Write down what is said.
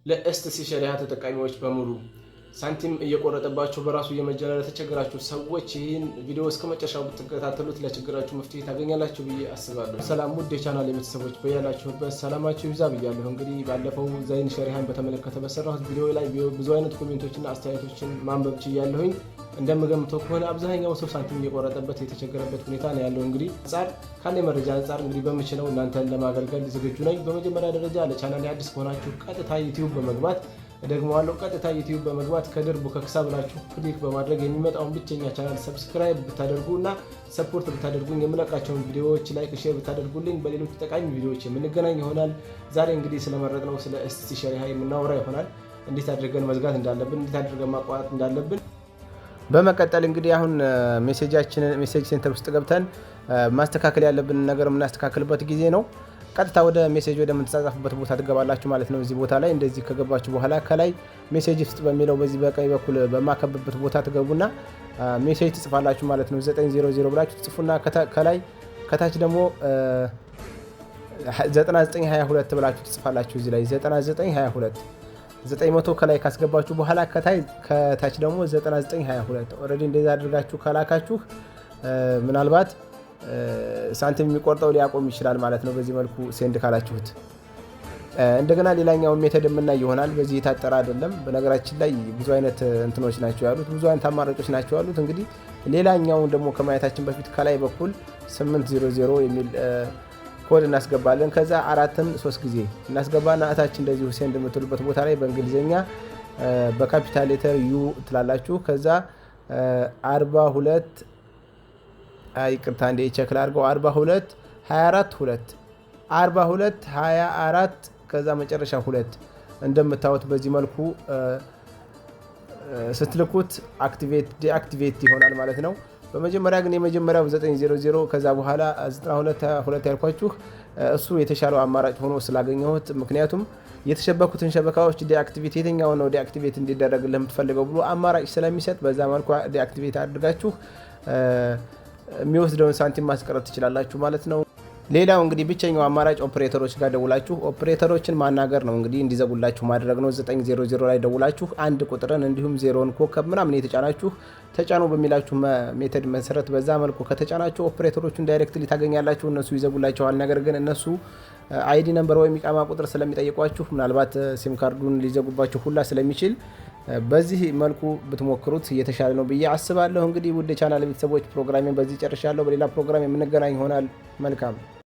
ለ STC شريحة ተጠቃሚዎች በሙሉ፣ ሳንቲም እየቆረጠባችሁ በራሱ እየመጀነ ለተቸገራችሁ ሰዎች ይህን ቪዲዮ እስከ መጨረሻው ብትከታተሉት ለችግራችሁ መፍትሄ ታገኛላችሁ ብዬ አስባለሁ። ሰላም ውድ የቻናል ቤተሰቦች፣ በያላችሁበት ሰላማችሁ ይብዛ ብያለሁ። እንግዲህ ባለፈው ዘይን شريحة ን በተመለከተ በሰራሁት ቪዲዮ ላይ ብዙ አይነት comment ኦችና አስተያየቶችን ማንበብ ችያለሁኝ። እንደምገምተው ከሆነ አብዛኛው ሰው ሳንቲም እየቆረጠበት የተቸገረበት ሁኔታ ነው ያለው። እንግዲህ አንጻር ካለ መረጃ አንጻር እንግዲህ በምችለው እናንተን ለማገልገል ዝግጁ ነኝ። በመጀመሪያ ደረጃ ለቻናል አዲስ ከሆናችሁ ቀጥታ ዩቲዩብ በመግባት፣ እደግመዋለሁ፣ ቀጥታ ዩቲዩብ በመግባት ከድር ቡከክሳ ብላችሁ click በማድረግ የሚመጣውን ብቸኛ ቻናል subscribe ብታደርጉ እና support ብታደርጉኝ፣ የምለቃቸውን ቪዲዮዎች like፣ share ብታደርጉልኝ በሌሎች ጠቃሚ ቪዲዮዎች የምንገናኝ ይሆናል። ዛሬ እንግዲህ ስለመረጥነው ስለ STC شريحة የምናወራ ይሆናል። እንዴት አድርገን መዝጋት እንዳለብን፣ እንዴት አድርገን ማቋረጥ እንዳለብን። በመቀጠል እንግዲህ አሁን message ኣችንን message center ውስጥ ገብተን ማስተካከል ያለብንን ነገር የምናስተካክልበት ጊዜ ነው። ቀጥታ ወደ message ወደምትጻጻፉበት ቦታ ትገባላችሁ ማለት ነው። እዚህ ቦታ ላይ እንደዚህ ከገባችሁ በኋላ ከላይ message ውስጥ በሚለው በዚህ በቀኝ በኩል በማከብበት ቦታ ትገቡና message ትጽፋላችሁ ማለት ነው። 900 ብላችሁ ትጽፉና ከላይ ከታች ደግሞ 9922 ብላችሁ ትጽፋላችሁ። እዚህ ላይ 9922፣ 900 ከላይ ካስገባችሁ በኋላ ከታች ደግሞ 9922። Already እንደዛ አድርጋችሁ ከላካችሁ ምናልባት ሳንቲም የሚቆርጠው ሊያቆም ይችላል ማለት ነው። በዚህ መልኩ send ካላችሁት እንደገና ሌላኛው method የምናይ ይሆናል። በዚህ የታጠረ አይደለም። በነገራችን ላይ ብዙ አይነት እንትኖች ናቸው ያሉት፣ ብዙ አይነት አማራጮች ናቸው ያሉት። እንግዲህ ሌላኛውን ደግሞ ከማየታችን በፊት ከላይ በኩል 800 የሚል ኮድ እናስገባለን። ከዛ አራትን ሶስት ጊዜ እናስገባና እታች እንደዚሁ send የምትሉበት ቦታ ላይ በእንግሊዝኛ በ capital letter U ትላላችሁ። ከዛ 42፣ ይቅርታ እንደ check ላድርገው፣ 42 24 2፣ 42 24 ከዛ መጨረሻ 2። እንደምታዩት በዚህ መልኩ ስትልኩት activate deactivate ይሆናል ማለት ነው። በመጀመሪያ ግን የመጀመሪያው 900 ከዛ በኋላ 92 2 ያልኳችሁ እሱ የተሻለው አማራጭ ሆኖ ስላገኘሁት፣ ምክንያቱም የተሸበኩትን شبكة ዎች deactivate፣ የትኛው ነው deactivate እንዲደረግልህ የምትፈልገው ብሎ አማራጭ ስለሚሰጥ በዛ መልኩ deactivate አድርጋችሁ የሚወስደውን ሳንቲም ማስቀረት ትችላላችሁ ማለት ነው። ሌላው እንግዲህ ብቸኛው አማራጭ ኦፕሬተሮች ጋር ደውላችሁ ኦፕሬተሮችን ማናገር ነው። እንግዲህ እንዲዘጉላችሁ ማድረግ ነው። 900 ላይ ደውላችሁ አንድ ቁጥርን እንዲሁም ዜሮን ኮከብ ምናምን የተጫናችሁ ተጫኑ በሚላችሁ method መሰረት በዛ መልኩ ከተጫናችሁ ኦፕሬተሮቹን directly ታገኛላችሁ። እነሱ ይዘጉላችኋል። ነገር ግን እነሱ ID number ወይም إقامة ቁጥር ስለሚጠይቋችሁ ምናልባት ሲም ካርዱን ሊዘጉባችሁ ሁላ ስለሚችል በዚህ መልኩ ብትሞክሩት የተሻለ ነው ብዬ አስባለሁ። እንግዲህ ውድ ቻናል ቤተሰቦች፣ ፕሮግራሜን በዚህ ጨርሻለሁ። በሌላ ፕሮግራም የምንገናኝ ይሆናል። መልካም።